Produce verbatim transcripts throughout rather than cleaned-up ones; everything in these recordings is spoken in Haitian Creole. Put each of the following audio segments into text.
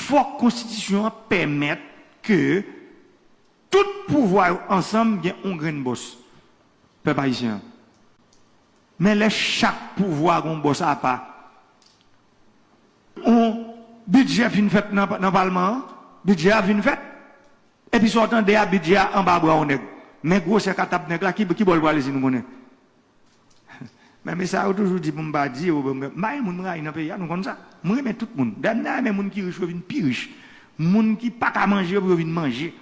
Fòk konstitisyon an pèmèt ke tout pouvwa yo ansanm gen yon grenn bòs, pèp ayisyen an. Men lè chak pouvwa gen yon bòs apa, yon bidjè fin fèt nan, nan palman an, bidjè a fin fèt, epi sa w tande a, bidjè a anba bra yon nèg. Men gwosè katab nèg la, ki, ki bò l prale si nou konnen? Men, men sa yo toujou di pou m pa di yo, m pa gen moun m rayi nan peyi a, nou konn sa. Mwen renmen tout moun. Dayè, m ta renmen moun ki rich yo vin pi rich. Moun ki pa ka manje yo pou yo vin manje.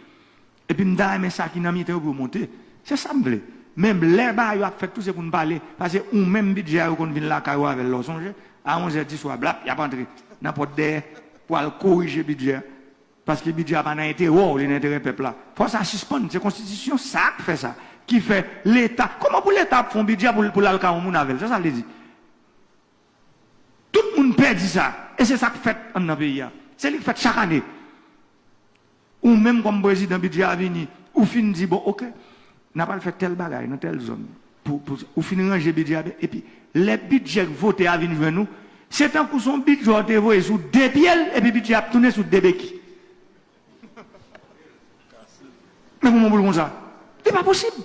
Epi m ta renmen sa ki nan mitan yo pou yo monte. Se sa m vle. Men lè bagay yo ap fèt tou, se pou n pale. Paske ou menm bidjè a, yo konn vin lakay ou avè l, lè w sonje. A onz è di swa, blap, y ap antre nan pòt dèyè pou al korije bidjè a. Paske bidjè a pa nan enterè w, li nan enterè pèp la. Fò sa sispann. Se konstitisyon sa k fè sa. Ki fè Leta, kòman pou Leta ap fè yon bidjè pou, pou l al kay yon moun avè l? Se sa l te di. Tout moun pè di sa. E se sa k fèt anndan peyi a. Se li k fèt chak ane. Ou menm kòm prezidan, bidjè a vini, ou fin di, bon, oke, n ap al fè tèl bagay nan tèl zòn. Pou, pou, ou fin ranje bidjè a byen, epi lè bidjè k vote a vin jwenn ou, se tankou se yon bidjè w te voye sou de pye l, epi bidjè a ap tounen sou de beki. Men kòman pou l konsa? Li pa posib.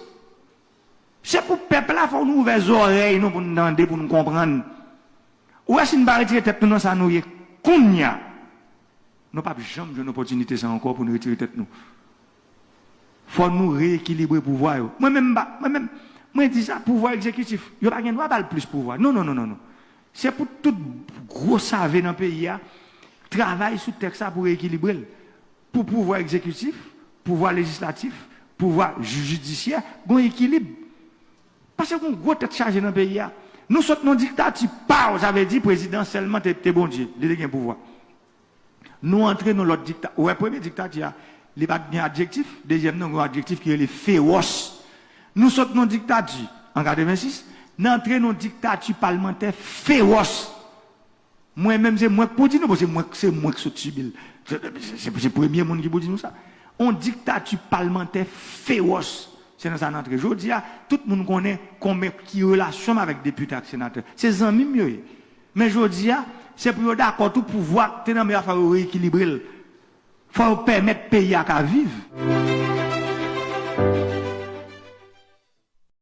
Se pou pèp la, fò nou ouvè zòrèy nou pou n tande, pou n konprann. Ou wè, si n pa retire tèt nou nan sa nou ye kounye a, nou p ap janm jwenn opòtinite sa ankò pou n retire tèt nou. Fò nou reyekilibre pouvwa yo. Mwen menm, m pa, mwen menm, mwen di sa, pouvwa egzekitif, yo pa gen dwa ba l plis pouvwa. Non, non, non, non, non. Se pou tout gwo save nan peyi a travay sou tèks sa pou reyekilibre l. Pou pouvwa egzekitif, pouvwa lejislatif, pouvwa jidisyè, gen yon ekilib. Paske gen yon gwo tèt chaje nan peyi a. Nou sot nan diktati, paw, sa vle di prezidan sèlman te, te Bondye, li te gen pouvwa. Nou antre nan lòt dikta-, ou wè, premye diktati a, li pa t gen adjektif, dezyèm nan gen yon adjektif ki rele fewòs. Nou sot nan diktati, an katrevensis, n antre nan diktati palmantè fewòs. Mwen menm, se mwen k pou di nou, paske mwen, se mwen k sot sibi l. Se, se, se, se premye moun ki pou di nou sa. On diktati palmantè fewòs. Se nan sa n antre. Jodi a, tout moun konnen konbyen ki relasyon m avèk depite ak senatè. Se zanmi m yo ye. Men jodi a, se pou yo dakò tou pouvwa k te nan men yo a, fò yo reyekilibre l. Fò yo pèmèt peyi a ka viv.